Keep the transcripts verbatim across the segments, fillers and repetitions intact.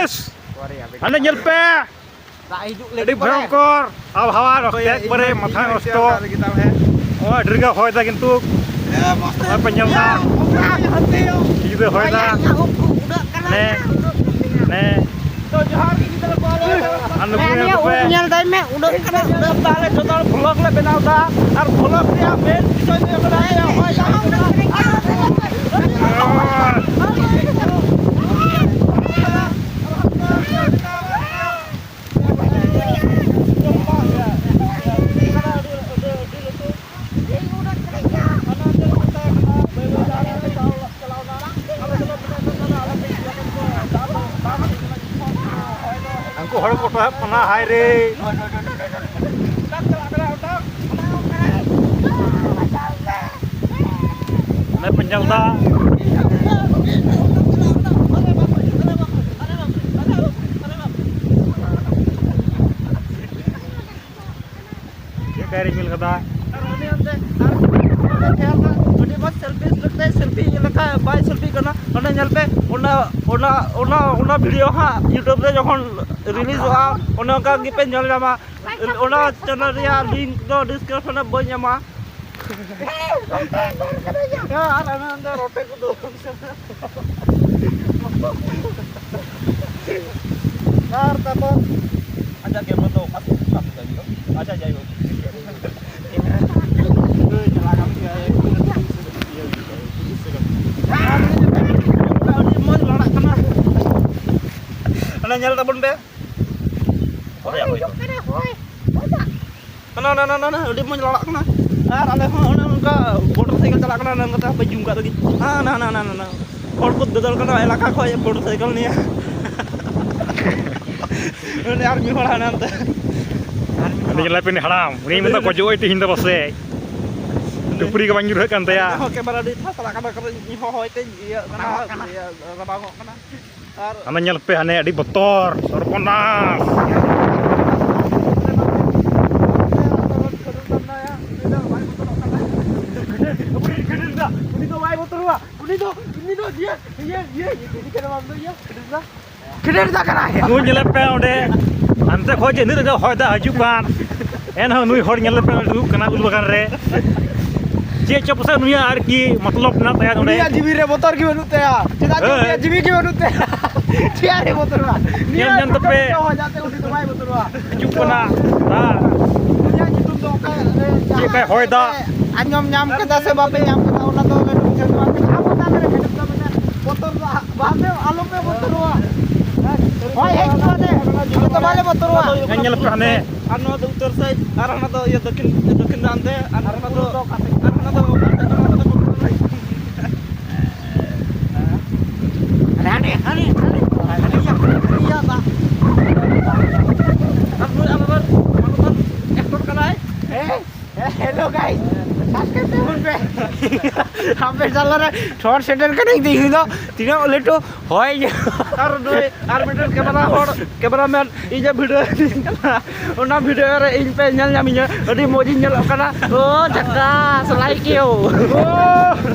ᱦᱟᱱᱮ ᱧᱮᱞ ᱯᱮ, ᱫᱟᱜ ᱦᱤᱡᱩᱜ ᱟᱹᱰᱤ ᱞᱟᱹᱜᱤᱫ ᱯᱚᱨᱮ᱾ ᱵᱷᱚᱭᱚᱝᱠᱚᱨ ᱟᱵᱚᱦᱟᱣᱟ, ᱱᱚᱥᱴᱚ ᱚᱠᱚᱭ ᱮᱠᱵᱟᱨᱮ ᱤᱧ ᱢᱟᱛᱷᱟ ᱤᱧ ᱱᱚᱥᱴᱚ᱾ ᱪᱮᱫ ᱞᱮᱠᱟ ᱞᱟᱹᱜᱤᱫ ᱟᱢ ᱦᱮᱸ? ᱱᱚᱜᱼᱚᱭ ᱟᱹᱰᱤ ᱨᱟᱸᱜᱟᱣ ᱦᱚᱭ ᱫᱟ ᱠᱤᱱᱛᱩ᱾ ᱮ, ᱢᱟᱥᱮ ᱱᱚᱜᱼᱚᱭ ᱯᱮ ᱧᱮᱞ ᱫᱟ᱾ ᱚᱱᱟ ᱦᱟᱱᱛᱮ ᱭᱚ᱾ ᱪᱤᱞᱤ ᱫᱚᱭ ᱦᱚᱭ ᱫᱟ᱾ ᱚᱱᱟ ᱩᱵ ᱠᱚ ᱩᱰᱟᱹᱜ ᱠᱟᱱᱟ, ᱱᱮ᱾ ᱩᱰᱟᱹᱜ ᱠᱟᱱᱟ᱾ ᱱᱮ᱾ ᱛᱚ ᱡᱚᱦᱟᱨ ᱜᱮ ᱜᱤᱫᱽᱨᱟᱹ ᱠᱚ, ᱟᱞᱮ ᱟᱨ ᱱᱩᱠᱩ ᱦᱮᱸ, ᱧᱮᱞ ᱱᱤᱭᱟᱹ ᱠᱚᱯᱮ᱾ ᱩᱵ ᱧᱮᱞ ᱫᱟᱭ ᱢᱮ, ᱩᱰᱟᱹᱜ ᱠᱟᱱᱟ, ᱩᱰᱟᱹᱜ ᱠᱟᱱᱟ᱾ ᱟᱞᱮ ᱡᱚᱛᱚ ᱦᱚᱲ vlog ᱞᱮ ᱵᱮᱱᱟᱣ ᱫᱟ, ᱟᱨ vlog ᱨᱮᱭᱟᱜ main ᱵᱤᱥᱚᱭ ᱫᱚ ᱦᱩᱭᱩᱜ ᱠᱟᱱᱟ ᱡᱮ ᱦᱚᱭ ᱫᱟᱜ ᱦᱩᱭᱩᱜ ᱠᱟᱱᱟ᱾ ᱩᱱᱠᱩ ᱦᱚᱲ ᱠᱚ ᱴᱚᱦᱟᱜ ᱠᱟᱱᱟ, ᱦᱟᱭ ᱨᱮ᱾ ᱚᱱᱮ ᱯᱮ ᱧᱮᱞ ᱫᱟ᱾ ᱪᱮᱫ ᱞᱮᱠᱟᱭ ᱨᱤᱢᱤᱞ ᱠᱟᱫᱟ᱾ ᱟᱨ ᱩᱱᱤ ᱚᱱᱛᱮ, ᱟᱨ ᱩᱱᱤ ᱚᱱᱛᱮ ᱧᱮᱞ ᱫᱟ, ᱟᱹᱰᱤ ᱢᱚᱡᱽ selfie ᱥᱩᱴ ᱛᱮ selfie ᱞᱮᱠᱟ ᱵᱟᱭ selfie ᱠᱟᱱᱟ᱾ ᱚᱸᱰᱮ ᱧᱮᱞ ᱯᱮ, ᱚᱱᱟ, ᱚᱱᱟ, ᱚᱱᱟ, ᱚᱱᱟ video ᱦᱟᱸᱜ YouTube ᱨᱮ ᱡᱚᱠᱷᱚᱱ releaseᱚᱜᱼᱟ, ᱚᱱᱮ ᱚᱱᱠᱟ ᱜᱮᱯᱮ ᱧᱮᱞ ᱧᱟᱢᱟ᱾ ᱚᱱᱟ channel ᱨᱮᱭᱟᱜ link ᱫᱚ description ᱨᱮ ᱵᱟᱹᱧ ᱮᱢᱟ᱾ ᱦᱮᱸ, ᱟᱨ ᱚᱱᱮ ᱚᱱᱛᱮ ᱨᱚᱴᱮ ᱠᱚ ᱫᱩᱲᱩᱵ ᱠᱟᱱᱟ᱾ ᱟᱨ ᱛᱟᱨᱯᱚᱨ ᱟᱪᱪᱷᱟ, camera ᱫᱚ ᱚᱠᱟ ᱥᱮᱫ ᱠᱟᱹᱢᱤ ᱠᱟᱹᱢᱤ ᱫᱚ? ᱟᱪᱪᱷᱟ, ᱡᱟᱭᱦᱳᱠ᱾ ᱟᱹᱰᱤ ᱢᱚᱡᱽ ᱞᱟᱲᱟᱜ ᱠᱟᱱᱟ᱾ ᱚᱱᱟ ᱧᱮᱞ ᱛᱟᱵᱚᱱ ᱯᱮ᱾ ᱦᱳᱭ, ᱦᱳᱭ, ᱦᱳᱭ᱾ ᱦᱟᱱᱟ, ᱦᱟᱱᱟ, ᱦᱟᱱᱟ, ᱦᱟᱱᱟ, ᱟᱹᱰᱤ ᱢᱚᱡᱽ ᱞᱟᱲᱟᱜ ᱠᱟᱱᱟ᱾ ᱟᱨ ᱟᱞᱮ ᱦᱚᱸ ᱚᱱᱮ ᱚᱱᱠᱟ motorcycle ᱪᱟᱞᱟᱜ ᱠᱟᱱᱟ, ᱚᱱᱮ ᱚᱱᱠᱟ ᱛᱮ ᱦᱟᱯᱮ zoom ᱠᱟᱜ ᱞᱟᱹᱜᱤᱫ᱾ ᱦᱟᱱᱟ, ᱦᱟᱱᱟ, ᱦᱟᱱᱟ, ᱦᱟᱱᱟ᱾ ᱦᱚᱲ ᱠᱚ ᱫᱟᱹᱫᱟᱹᱲ ᱠᱟᱱᱟ ᱮᱞᱟᱠᱟ ᱠᱷᱚᱡ motorcycle ᱱᱤᱭᱮ᱾ ᱩᱱᱤ ᱟᱨ ᱢᱤᱫ ᱦᱚᱲ ᱦᱟᱱᱮ ᱦᱟᱱᱛᱮ᱾ ᱩᱱᱤ ᱧᱮᱞᱮ ᱯᱮ, ᱩᱱᱤ ᱦᱟᱲᱟᱢ, ᱩᱱᱤ ᱢᱮᱱᱫᱟ ᱜᱚᱡᱚᱜ ᱟᱭ ᱛᱤᱦᱤᱧ ᱫᱚ ᱯᱟᱥᱮᱡ᱾ ᱴᱩᱯᱨᱤ ᱜᱮ ᱵᱟᱝ ᱧᱩᱨᱦᱟᱹᱜ ᱠᱟᱱ ᱛᱟᱭᱟ᱾ ᱦᱚᱸ, camera ᱟᱹᱰᱤ ᱴᱷᱟᱥ ᱪᱟᱞᱟᱜ ᱠᱟᱱᱟ, ᱠᱟᱨᱚᱱ ᱤᱧ ᱦᱚᱸ ᱦᱚᱭ ᱛᱮᱧ ᱤᱭᱟᱹᱜ ᱠᱟᱱᱟ, ᱨᱟᱵᱟᱝᱚᱜ ᱠᱟᱱᱟ᱾ ᱤᱭᱟᱹ, ᱨᱟᱵᱟᱝᱚᱜ ᱠᱟᱱᱟ᱾ ᱟᱨ ᱦᱟᱱᱮ ᱧᱮᱞ ᱯᱮ, ᱦᱟᱱᱮ ᱟᱹᱰᱤ ᱵᱚᱛᱚᱨ, ᱥᱚᱨᱵᱚᱱᱟᱥ᱾ ᱩᱱᱤ ᱫᱚ ᱵᱟᱭ ᱵᱚᱛᱚᱨᱚᱜᱼᱟ, ᱩᱱᱤ ᱫᱚ, ᱩᱱᱤ ᱫᱚ ᱤᱭᱟᱹ, ᱤᱭᱟᱹ, ᱤᱭᱟᱹ, ᱤᱭᱟᱹ, ᱤᱭᱟᱹ, ᱠᱷᱮᱞᱳᱰ ᱫᱟ ᱠᱟᱱᱟᱭ᱾ ᱱᱩᱭ ᱧᱮᱞᱮ ᱯᱮ ᱚᱸᱰᱮ, ᱦᱟᱱᱛᱮ ᱠᱷᱚᱡ ᱡᱮ ᱱᱤᱱᱟᱹᱜ ᱦᱚᱭ ᱫᱟᱜ ᱦᱤᱡᱩᱜ ᱠᱟᱱ, ᱮᱱᱦᱚᱸ ᱱᱩᱭ ᱦᱚᱲ ᱧᱮᱞᱮ ᱯᱮ ᱚᱸᱰᱮ ᱫᱩᱲᱩᱵ ᱠᱟᱱᱟ ᱩᱞ ᱵᱟᱜᱟᱱ ᱨᱮ᱾ ᱪᱮᱫ ᱪᱚ ᱯᱟᱥᱮᱡ ᱱᱩᱭᱟᱜ ᱟᱨᱠᱤ ᱢᱚᱛᱞᱚᱵ ᱢᱮᱱᱟᱜ ᱛᱟᱭᱟ ᱱᱚᱸᱰᱮ᱾ ᱩᱱᱤᱭᱟᱜ ᱡᱤᱣᱤ ᱨᱮ ᱵᱚᱛᱚᱨ ᱜᱮ ᱵᱟᱹᱱᱩᱜ ᱛᱟᱭᱟ᱾ ᱪᱮᱫᱟᱜ ᱪᱚ ᱦᱮᱸ᱾ ᱩᱱᱤᱭᱟᱜ ᱡᱤᱣᱤ ᱜᱮ ᱵᱟᱹᱱᱩᱜ ᱛᱟᱭᱟ᱾ ᱪᱮᱫ ᱟᱨ ᱮ ᱵᱚᱛᱚᱨᱚᱜᱼᱟ? ᱧᱮᱞ ᱧᱮᱞ ᱛᱟᱯᱮ᱾ ᱦᱚᱭ ᱫᱟᱜ ᱛᱮ ᱩᱱᱤ ᱫᱚ ᱵᱟᱭ ᱵᱚᱛᱚᱨᱚᱜᱼᱟ᱾ ᱦᱤᱡᱩᱜ ᱠᱟᱱᱟ᱾ ᱦᱮᱸ᱾ ᱩᱱᱤᱭᱟᱜ ᱧᱩᱛᱩᱢ ᱫᱚ ᱚᱠᱟ ᱨᱮ ᱪᱮᱫ ᱞᱮᱠᱟᱭ ᱦᱚᱭ ᱫᱟᱜ? ᱟᱸᱡᱚᱢ ᱧᱟᱢ ᱠᱮᱫᱟ ᱥᱮ ᱵᱟᱯᱮ ᱧᱟᱢ ᱠᱮᱫᱟ, ᱚᱱᱟ ᱫᱚ ᱞᱟᱹᱴᱩ ᱵᱤᱥᱚᱭ ᱫᱚ ᱵᱟᱝ ᱠᱟᱱᱟ᱾ ᱟᱵᱚ ᱛᱟᱞᱟ ᱨᱮ ᱢᱮᱱᱟᱜ ᱛᱟᱵᱚᱱᱟ᱾ ᱵᱚᱛᱚᱨ ᱫᱚ ᱵᱟᱝ ᱫᱚ ᱟᱞᱚ ᱯᱮ ᱵᱚᱛᱚᱨᱚᱜᱼᱟ᱾ ᱦᱳᱭ, ᱦᱮᱡ ᱠᱚᱜᱼᱟ ᱞᱮ᱾ ᱟᱞᱮ ᱫᱚ ᱵᱟᱞᱮ ᱵᱚᱛᱚᱨᱚᱜᱼᱟ᱾ ᱧᱮᱞ ᱯᱮ ᱦᱟᱱᱮ᱾ ᱟᱨ ᱱᱚᱣᱟ ᱫᱚ ᱩᱛᱛᱚᱨ ᱥᱟᱭᱤᱰ, ᱟᱨ ᱦᱟᱱᱟ ᱫᱚ ᱤᱭᱟᱹ ᱫᱚᱠᱷᱤᱱ, ᱫᱚᱠᱷᱤᱱ ᱫᱟᱱ ᱛᱮ, ᱟᱨ ᱦᱟᱱᱟ ᱫᱚ, ᱟᱨ ᱦᱟᱱᱟ ᱫᱚ ᱦᱟᱱᱮ ᱦᱟᱱᱮ, ᱦᱟᱱᱮ, ᱦᱟᱱᱮ, ᱦᱟᱱᱮ, ᱦᱟᱱᱮ, ᱦᱟᱱᱮ, ᱦᱟᱱᱮ, ᱟᱨ ᱱᱩᱭ ᱟᱞᱟᱫᱟ ᱢᱟᱱᱚᱛᱟᱱ ᱮᱠᱴᱚᱨ ᱠᱟᱱᱟᱭ᱾ ᱦᱮᱸ, ᱦᱮᱸ, hello guys, subscribe ᱛᱟᱵᱚᱱ ᱯᱮ᱾ ᱟᱯᱮ ᱛᱟᱞᱟᱨᱮ ᱴᱷᱚᱴ ᱥᱮᱴᱮᱨ ᱠᱟᱹᱱᱟᱹᱧ ᱛᱮᱦᱮᱧ ᱫᱚ, ᱛᱤᱱᱟᱹᱜ ᱞᱟᱹᱴᱩ ᱦᱚᱭ᱾ ᱟᱨ ᱱᱩᱭ ᱟᱨ ᱢᱤᱫᱴᱮᱱ ᱠᱮᱢᱮᱨᱟ ᱦᱚᱲ, ᱠᱮᱢᱮᱨᱟ ᱢᱮᱱ, ᱤᱧ ᱡᱮ ᱵᱷᱤᱰᱤᱭᱳ ᱮᱰᱤᱴ ᱠᱟᱱᱟ, ᱚᱱᱟ ᱵᱷᱤᱰᱤᱭᱳ ᱨᱮ ᱤᱧ ᱯᱮ ᱧᱮᱞ ᱧᱟᱢᱤᱧᱟ, ᱟᱹᱰᱤ ᱢᱚᱡᱽ ᱤᱧ ᱧᱮᱞᱚᱜ ᱠᱟᱱᱟ᱾ ᱳ ᱡᱷᱟᱠᱟᱥ, like you.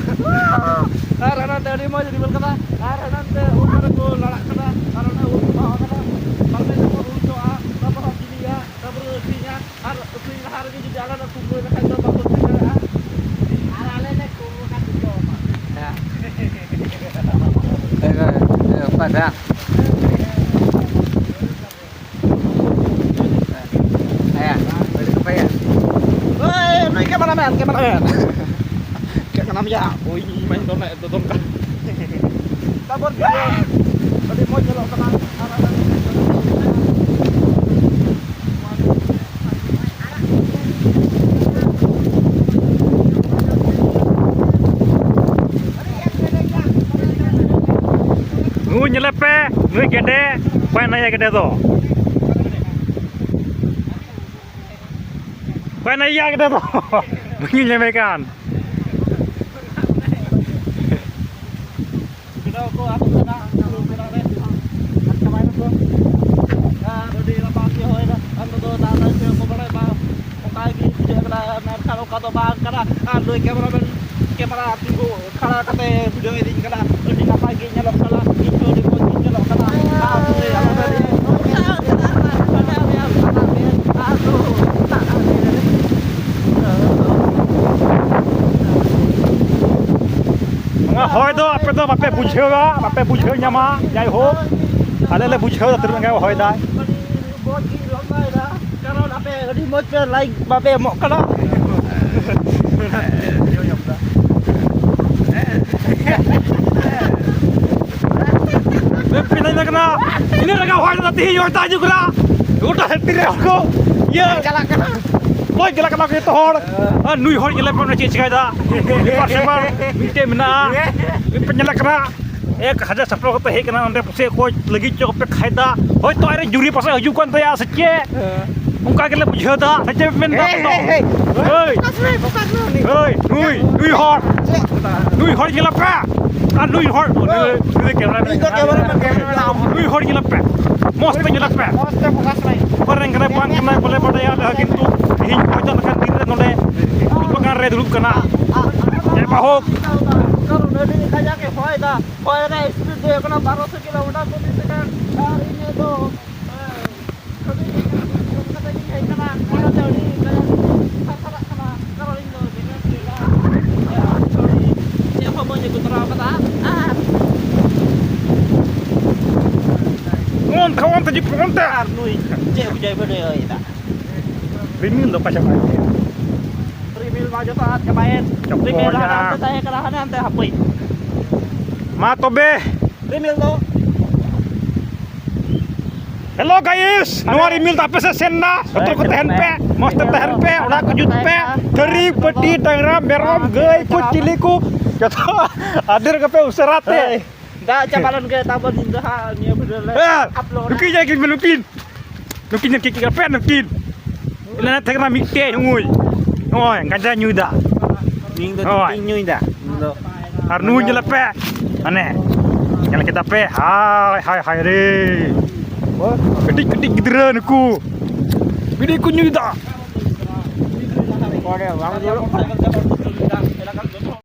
ᱟᱨ ᱦᱟᱱᱟᱛᱮ ᱟᱹᱰᱤ ᱢᱚᱡᱽ ᱨᱤᱢᱤᱞ ᱠᱟᱫᱟ, ᱟᱨ ᱦᱟᱱᱟᱛᱮ ᱩᱞ ᱫᱟᱨᱮ ᱠᱚ ᱞᱟᱲᱟᱜ ᱠᱟᱱᱟ, ᱟᱨ ᱚᱱᱟ ᱩᱞ ᱠᱚ ᱵᱟᱦᱟ ᱠᱟᱱᱟ, ᱵᱟᱨᱯᱮ ᱡᱚᱠᱷᱚᱱ ᱩᱞ ᱡᱚᱜᱼᱟ, ᱛᱟᱨᱯᱚᱨ ᱦᱚᱸ ᱵᱤᱞᱤᱜᱼᱟ, ᱛᱟᱨᱯᱚᱨᱮ ᱟᱹᱠᱷᱨᱤᱧᱟ, ᱟᱨ ᱟᱹᱠᱷᱨᱤᱧ ᱞᱟᱦᱟ ᱨᱮᱜᱮ ᱡᱩᱫᱤ ᱟᱞᱮ ᱞᱮ ᱠᱩᱢᱵᱽᱲᱩ ᱞᱮᱠᱷᱟᱱ ᱫᱚ ᱵᱟᱠᱚ ᱟᱹᱠᱷᱨᱤᱧ ᱫᱟᱲᱮᱭᱟᱜᱼᱟ᱾ ᱟᱨ ᱟᱞᱮ ᱞᱮ ᱠᱩᱢᱵᱽᱲᱩ ᱠᱷᱟᱱ ᱫᱚ ᱡᱚᱢᱟ᱾ ᱦᱮᱸ᱾ ᱮ, ᱮ, ᱮ, ᱚᱠᱚᱭ ᱫᱟ? ᱦᱮᱸ, ᱟᱹᱰᱤ ᱱᱟᱯᱟᱭᱟ᱾ ᱳᱭ, ᱱᱩᱭ cameraman, cameraman᱾ ᱪᱮᱫ ᱠᱟᱱᱟᱢ ᱭᱟ? ᱳᱭ, ᱤᱧ ᱢᱟᱧ ᱫᱚᱱ, ᱫᱚᱱ ᱠᱟᱱ᱾ ᱛᱟᱨᱯᱚᱨ ᱟᱹᱰᱤ ᱢᱚᱡᱽ ᱧᱮᱞᱚᱜ ᱠᱟᱱᱟ᱾ ᱟᱨ ᱱᱩᱭ ᱧᱮᱞᱮ ᱯᱮ, ᱱᱩᱭ ᱜᱮᱰᱮ, ᱚᱠᱚᱭ ᱱᱟᱭᱟ ᱜᱮᱰᱮ ᱫᱚ? ᱚᱠᱚᱭ ᱱᱟᱭᱟ ᱜᱮᱰᱮ ᱫᱚ? ᱵᱟᱹᱧ ᱧᱟᱢᱮ ᱠᱟᱱ᱾ ᱜᱤᱫᱽᱨᱟᱹ ᱠᱚ ᱟᱹᱛᱩ ᱠᱟᱱᱟ, ᱟᱹᱛᱩ ᱠᱟᱱᱟ ᱨᱮ᱾ ᱟᱨ ᱟᱹᱰᱤ ᱨᱟᱵᱟᱝ ᱜᱮ ᱦᱚᱭ ᱫᱟ᱾ ᱟᱨ ᱱᱚᱛᱮ ᱫᱚ ᱫᱟᱜ ᱫᱟᱭ ᱥᱮ ᱠᱚ ᱵᱟᱲᱟᱭ ᱵᱟᱝ, ᱚᱱᱠᱟ ᱜᱮ ᱵᱩᱡᱷᱟᱹᱜ ᱠᱟᱱᱟ, ᱢᱮᱱᱠᱷᱟᱱ ᱚᱱᱠᱟ ᱫᱚ ᱵᱟᱝ ᱠᱟᱱᱟ᱾ ᱟᱨ ᱱᱩᱭ cameraman, cameraman ᱠᱷᱟᱲᱟ ᱛᱤᱸᱜᱩ ᱠᱷᱟᱲᱟ ᱠᱟᱛᱮ ᱵᱷᱤᱰᱤᱭᱳ ᱤᱫᱤᱧ ᱠᱟᱱᱟ᱾ ᱟᱹᱰᱤ ᱱᱟᱯᱟᱭ ᱜᱮ ᱧᱮᱞᱚᱜ ᱠᱟᱱᱟ, ᱤᱧ ᱦᱚᱸ ᱟᱹᱰᱤ ᱢᱚᱡᱽ ᱜᱤᱧ ᱧᱮᱞᱚᱜ ᱠᱟᱱᱟ᱾ ᱟᱨ ᱱᱩᱭ ᱟᱞᱟᱫᱟ ᱨᱮ ᱱᱚᱣᱟ ᱦᱚᱭ ᱫᱚ ᱟᱯᱮ ᱫᱚ ᱵᱟᱯᱮ ᱵᱩᱡᱷᱟᱹᱣᱟ, ᱵᱟᱯᱮ ᱵᱩᱡᱷᱟᱹᱣ ᱧᱟᱢᱟ᱾ ᱡᱟᱭᱦᱳᱠ, ᱟᱞᱮ ᱞᱮ ᱵᱩᱡᱷᱟᱹᱣ ᱫᱟ ᱛᱤᱱᱟᱹᱜ ᱜᱟᱱ ᱦᱚᱭ ᱫᱟᱭ᱾ ᱠᱟᱨᱚᱱ ᱟᱯᱮ ᱟᱹᱰᱤ ᱢᱚᱡᱽ ᱯᱮ ᱞᱟᱭᱤᱠ ᱵᱟᱯᱮ ᱮᱢᱚᱜ ᱠᱟᱱᱟ᱾ ᱯᱤᱱᱟᱹᱧ ᱠᱟᱱᱟ, ᱤᱱᱟᱹ ᱨᱟᱸᱜᱟᱣ ᱦᱚᱲ ᱫᱚ ᱛᱤᱦᱤᱧ ᱦᱚᱭ ᱫᱟᱜ ᱦᱤᱡᱩᱜ ᱠᱟᱱᱟ᱾ ᱜᱚᱴᱟ ᱫᱷᱟᱹᱨᱛᱤ ᱨᱮ ᱦᱚᱲ ᱠᱚ ᱤᱭᱟᱹ ᱪᱟᱞᱟᱜ ᱠᱟᱱᱟ᱾ ᱵᱟᱹᱧ ᱪᱟᱞᱟᱜ ᱠᱟᱱᱟ ᱡᱚᱛᱚ ᱦᱚᱲ᱾ ᱟᱨ ᱱᱩᱭ ᱦᱚᱲ ᱧᱮᱞᱮ ᱯᱮ, ᱪᱮᱫ ᱪᱤᱠᱟᱹᱭᱮᱫᱟ? ᱯᱟᱨᱥᱮ ᱢᱤᱫᱴᱮᱡ ᱢᱮᱱᱟᱜᱼᱟ, ᱯᱮ ᱧᱮᱞᱮ ᱠᱟᱱᱟ᱾ ᱮᱠ ᱦᱟᱡᱟᱨ ᱥᱟᱯᱲᱟᱣ ᱠᱟᱛᱮ ᱦᱮᱡ ᱠᱟᱱᱟ ᱚᱸᱰᱮ, ᱯᱟᱥᱮ ᱚᱠᱚᱭ ᱞᱟᱹᱜᱤᱫ ᱪᱚ ᱯᱮ ᱠᱷᱟᱭᱫᱟ, ᱦᱚᱭᱛᱚ ᱟᱡᱨᱮ ᱡᱩᱨᱤ ᱯᱟᱥᱮ ᱦᱤᱡᱩᱜ ᱠᱟᱱ ᱛᱟᱭᱟ ᱥᱮ ᱪᱮᱫ? ᱦᱮᱸ᱾ ᱚᱱᱠᱟ ᱜᱮᱞᱮ ᱵᱩᱡᱷᱟᱹᱣ ᱫᱟ᱾ ᱥᱮ ᱪᱮᱫ ᱯᱮ ᱢᱮᱱ ᱫᱟ? ᱦᱮᱭ, ᱦᱮᱭ, ᱦᱮᱭ᱾ ᱦᱮᱭ᱾ ᱯᱷᱳᱠᱟᱥ ᱢᱮ, ᱯᱷᱳᱠᱟᱥ ᱢᱮ ᱩᱱᱤ᱾ ᱦᱮᱭ, ᱱᱩᱭ, ᱱᱩᱭ ᱦᱚᱲ᱾ ᱪᱮᱫ? ᱱᱩᱭ ᱦᱚᱲ ᱧᱮᱞ ᱯᱮ᱾ ᱟᱨ ᱱᱩᱭ ᱦᱚᱲ, ᱱᱩᱭ, ᱱᱩᱭ ᱫᱚ ᱠᱮᱢᱨᱟ ᱢᱮᱱ ᱤᱧ ᱫᱚ ᱠᱮᱢᱨᱟ ᱢᱮᱱ ᱠᱟᱱᱟ᱾ ᱱᱩᱭ ᱦᱚᱲ ᱧᱮᱞ ᱯᱮ᱾ ᱢᱚᱡᱽ ᱛᱮ ᱧᱮᱞ ᱯᱮ᱾ ᱯᱷᱳᱠᱟᱥ ᱢᱮ᱾ ᱚᱠᱟᱨᱮᱱ ᱠᱟᱱᱟᱭ, ᱵᱟᱝ ᱠᱟᱱᱟᱭ, ᱵᱚᱞᱮ ᱵᱟᱰᱟᱭᱟ ᱟᱞᱮ ᱦᱚᱸ, ᱠᱤᱱᱛᱩ ᱛᱮᱦᱮᱧ ᱦᱚᱭ ᱫᱟᱜ ᱞᱮᱠᱟᱱ ᱫᱤᱱ ᱨᱮ ᱱᱚᱰᱮ ᱩᱞ ᱵᱟᱜᱟᱱ ᱨᱮ ᱫᱩᱲᱩᱵ ᱠᱟᱱᱟ᱾ ᱡᱟᱭ ᱵᱟ ᱦᱳᱠ᱾ ᱠᱟᱨᱚᱱ ᱟᱹᱰᱤ ᱠᱟᱡᱟᱠ ᱮ ᱦᱚᱭ ᱫᱟ᱾ ᱦᱚᱭ ᱨᱮ ᱥᱯᱤᱰ ᱫᱚ ᱦᱩᱭᱩᱜ ᱠᱟᱱᱟ ᱵᱟᱨᱚᱥᱚ ᱠᱤᱞᱳᱢᱤᱴᱟᱨ ᱯᱨᱚᱛᱤ ᱥᱮᱠᱮᱱᱰ᱾ ᱟᱨ ᱤᱧ ᱫᱚ, ᱮ, ᱠᱟᱹᱢᱤ ᱠᱟᱛᱮ ᱜᱤᱧ ᱦᱮᱡ ᱠᱟᱱᱟ᱾ ᱚᱱᱟᱛᱮ ᱟᱹᱰᱤ ᱠᱟᱡᱟᱠ ᱤᱧ ᱛᱷᱟᱨ ᱛᱷᱟᱨᱟᱜ ᱠᱟᱱᱟ᱾ ᱠᱟᱨᱚᱱ ᱤᱧ ᱫᱚ ᱡᱮᱠᱮᱴ ᱞᱮᱫᱟ᱾ ᱪᱮᱫ ᱦᱚᱸ ᱵᱟᱹᱧ ᱟᱹᱜᱩ ᱛᱚᱨᱟ ᱟᱠᱟᱫᱟ᱾ ᱟᱨ ᱚᱱᱛᱮ, ᱚᱱᱛᱮ ᱡᱤᱯ, ᱚᱱᱛᱮ᱾ ᱟᱨ ᱱᱩᱭ ᱪᱮᱫ ᱵᱩᱡᱷᱟᱹᱣ ᱵᱟᱹᱱᱩᱭ ᱦᱚᱭ ᱫᱟ᱾ ᱨᱤᱢᱤᱞ ᱫᱚ ᱚᱠᱟ ᱪᱟᱵᱟᱭᱮᱱ ᱛᱟᱭᱟ? ᱨᱤᱢᱤᱞ ᱢᱟ ᱡᱚᱛᱚ ᱟᱫ ᱪᱟᱵᱟᱭᱮᱱ᱾ ᱪᱚᱠᱚᱨ ᱨᱤᱢᱤᱞ ᱦᱟᱱᱮ ᱭᱟ᱾ ᱦᱟᱱᱛᱮ ᱛᱟᱦᱮᱸ ᱠᱟᱱᱟ, ᱦᱟᱱᱮ ᱦᱟᱱᱛᱮ ᱦᱟᱹᱯᱟᱹᱭ᱾ ᱢᱟ ᱛᱚᱵᱮ᱾ ᱨᱤᱢᱤᱞ ᱫᱚ᱾ ᱦᱮᱞᱳ ᱜᱟᱭᱤᱥ, ᱱᱚᱣᱟ ᱨᱤᱢᱤᱞ ᱫᱚ ᱟᱯᱮ ᱥᱮᱫ ᱥᱮᱱ ᱱᱟ᱾ ᱥᱚᱛᱚᱨᱠᱚ ᱛᱟᱦᱮᱱ ᱯᱮ, ᱢᱚᱡᱽ ᱛᱮ ᱛᱟᱦᱮᱱ ᱯᱮ, ᱚᱲᱟᱜ ᱠᱚ ᱡᱩᱛ ᱯᱮ᱾ ᱛᱷᱟᱹᱨᱤ, ᱵᱟᱹᱴᱤ, ᱰᱟᱝᱨᱟ, ᱢᱮᱨᱚᱢ, ᱜᱟᱹᱭ ᱠᱚ, ᱪᱤᱞᱤ ᱠᱚ, ᱡᱚᱛᱚ ᱟᱫᱮᱨ ᱠᱟᱯᱮ ᱩᱥᱟᱹᱨᱟ ᱛᱮ᱾ ᱦᱳᱭ᱾ ᱫᱟᱜ ᱪᱟᱵᱟ ᱞᱮᱱ ᱜᱮ ᱛᱟᱨᱯᱚᱨ ᱧᱤᱫᱟᱹ ᱦᱟᱸᱜ ᱱᱤᱭᱟᱹ ᱵᱷᱤᱰᱤᱭᱳ ᱞᱮ ᱦᱮᱸ, ᱟᱯᱞᱳᱰᱟ᱾ ᱱᱩᱠᱤᱱ ᱡᱟᱭᱜᱟ ᱠᱤᱱ ᱢᱮ, ᱱᱩᱠᱤᱱ᱾ ᱱᱩᱠᱤᱱ ᱧᱮᱞ ᱠᱤᱱ ᱯᱮ, ᱱᱩᱠᱤᱱ᱾ ᱮᱱᱟ ᱛᱟᱦᱮᱸ ᱠᱟᱱᱟ ᱢᱤᱫᱴᱮᱡ ᱱᱩᱭ᱾ ᱱᱚᱜᱼᱚᱭ ᱜᱟᱸᱡᱟ ᱧᱩᱭᱫᱟ᱾ ᱤᱧ ᱫᱚ ᱦᱳᱭ᱾ ᱪᱮᱫ ᱤᱧ ᱧᱩᱭᱫᱟ? ᱤᱧ ᱫᱚ ᱟᱨ ᱱᱩᱭ ᱧᱮᱞ ᱯᱮ᱾ ᱢᱟᱱᱮ, ᱧᱮᱞ ᱠᱮᱫᱟ ᱯᱮ? ᱦᱟᱭ, ᱦᱟᱭ, ᱦᱟᱭ ᱨᱮ᱾ ᱠᱟᱹᱴᱤᱡ, ᱠᱟᱹᱴᱤᱡ ᱜᱤᱫᱽᱨᱟᱹ ᱱᱩᱠᱩ᱾ ᱵᱤᱲᱤ ᱠᱚ ᱧᱩᱭᱫᱟ᱾ ᱚᱠᱟᱨᱮ ᱵᱟᱝ ᱧᱮᱞᱚᱜ ᱠᱟᱱᱟ?